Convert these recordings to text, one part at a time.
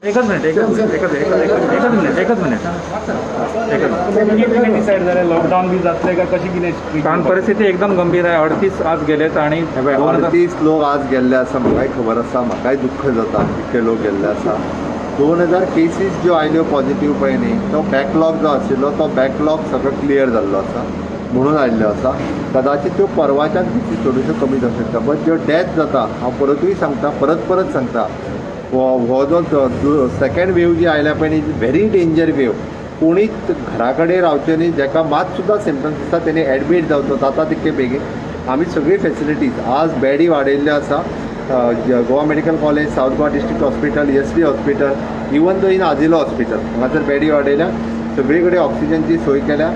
एकच मिनिट एकच मिनिट एकच मिनिट एकच मिनिट कितें डिसायड जालें लॉकडावन बी जातलें काय कशें कितें? कारण परिस्थिती एकदम गंभीर आहे. 38 आज गेलेत आणि 38 लोक आज गेल्ले आसा. म्हाकाय खबर आसा, म्हाकाय दुख्ख जाता इतके लोक गेल्ले आसा. 2000 केसीस ज्यो आयल्यो पॉझिटीव पळय न्ही, तो बॅकलॉग जो आशिल्लो तो बॅकलॉग सगळो क्लियर जाल्लो आसा म्हणून आयिल्लो आसा. कदाचित त्यो परवाच्यान केसीस थोड्योश्यो कमी जावंक शकता, बट ज्यो डेथ जाता हांव परतूय सांगता, परत परत सांगता, हो जो सेकेंड वेव जी आयल्या पळय न्ही, is very danger wave. कोणीच घरा कडेन रावचें न्ही, जाका मात सुद्दां सिमटम्स आसता तेणी एडमीट जावचो जाता तितके बेगीन. आमी सगळी फेसिलिटीज आज बेडी वाडयल्ल्यो आसा. Goa medical college, south Goa district hospital, SV hospital, even though in Azilo hospital हांगासर बेडी वाडयल्या. सगळी कडेन ऑक्सिजनची सोय केल्या.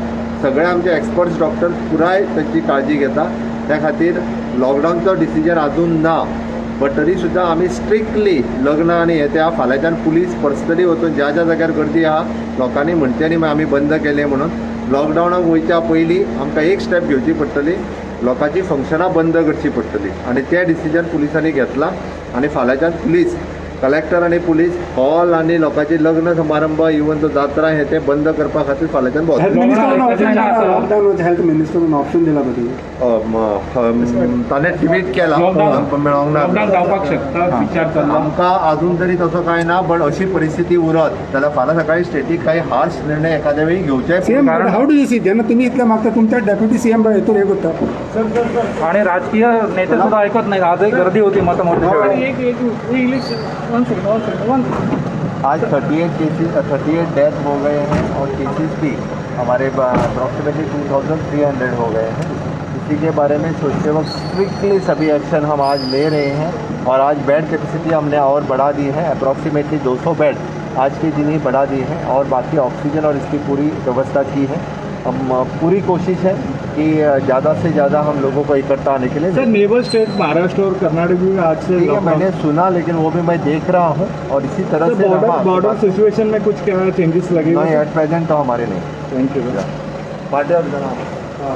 सगळे आमचे एक्सपर्ट्स डॉक्टर पुराय तांची काळजी घेता. त्या खातीर लॉकडावनचो डिसिजन अजून ना, बट तरी सुद्दां आमी स्ट्रिक्टली लग्न आनी हे त्या फाल्यांच्यान पुलीस पर्सनली वचून ज्या ज्या जाग्यार गर्दी आहा लोकांनी म्हणचे न्ही आमी बंद केलें म्हणून. लॉकडावनाक वयच्या पयलीं आमकां एक स्टेप घेवची पडटली, लोकांची फंक्शनां बंद करची पडटली आनी तें डिसिजन पुलिसांनी घेतलां. आनी फाल्यांच्यान पुलीस कलेक्टर आनी पुलीस हॉल आनी लोकांचे लग्न समारंभ इवन तो जात्रा हे ते बंद करपा खातीर फाल्यांच्यान हेल्थ मिनिस्टरान ऑप्शन दिला ताणें ट्वीट केला, मेळोंक ना, जावपाक शकता विचार चल्ला. आमकां अजून तरी तसो कांय ना, बट अशी परिस्थिती उरत जाल्यार फाल्यां सकाळी स्टेटीक काही हार्श निर्णय एखाद्या वेळी घेवचे. CM how do you see जेन्ना तुमी इतलें मागता तुमच्या डेप्युटी सीएम हेतून हे करता आणि राजकीय नेते सुद्धा ऐकत नाही. आजही गर्दी होती मतमोजणीच्या. English 1 second 1 second 1. आज 38 केसेस 38 डेथ हो गए हैं और केसेस भी हमारे अप्रॉक्सीमेटली 2300 हो गए हैं. इसी के बारे में सोचते वक्त स्ट्रिक्टली सभी एक्शन हम आज ले रहे हैं और आज बेड कैपेसिटी हमने और बढ़ा दी है. अप्रॉक्सीमेटली 200 बेड आज के दिन ही बढ़ा दिए हैं और बाकी ऑक्सीजन और इसकी पूरी व्यवस्था की है. हम पूरी कोशिश है कि ज़्यादा से ज़्यादा हम लोगों को इकट्ठा आने के लिए. सर नेबर स्टेट महाराष्ट्र और कर्नाटक भी आज से, ठीक है मैंने सुना, लेकिन वो भी मैं देख रहा हूँ और इसी तरह से बॉर्डर सिचुएशन में कुछ क्या चेंजेस लगे? नहीं, एट प्रेजेंट तो हमारे नहीं. Thank you. हाँ.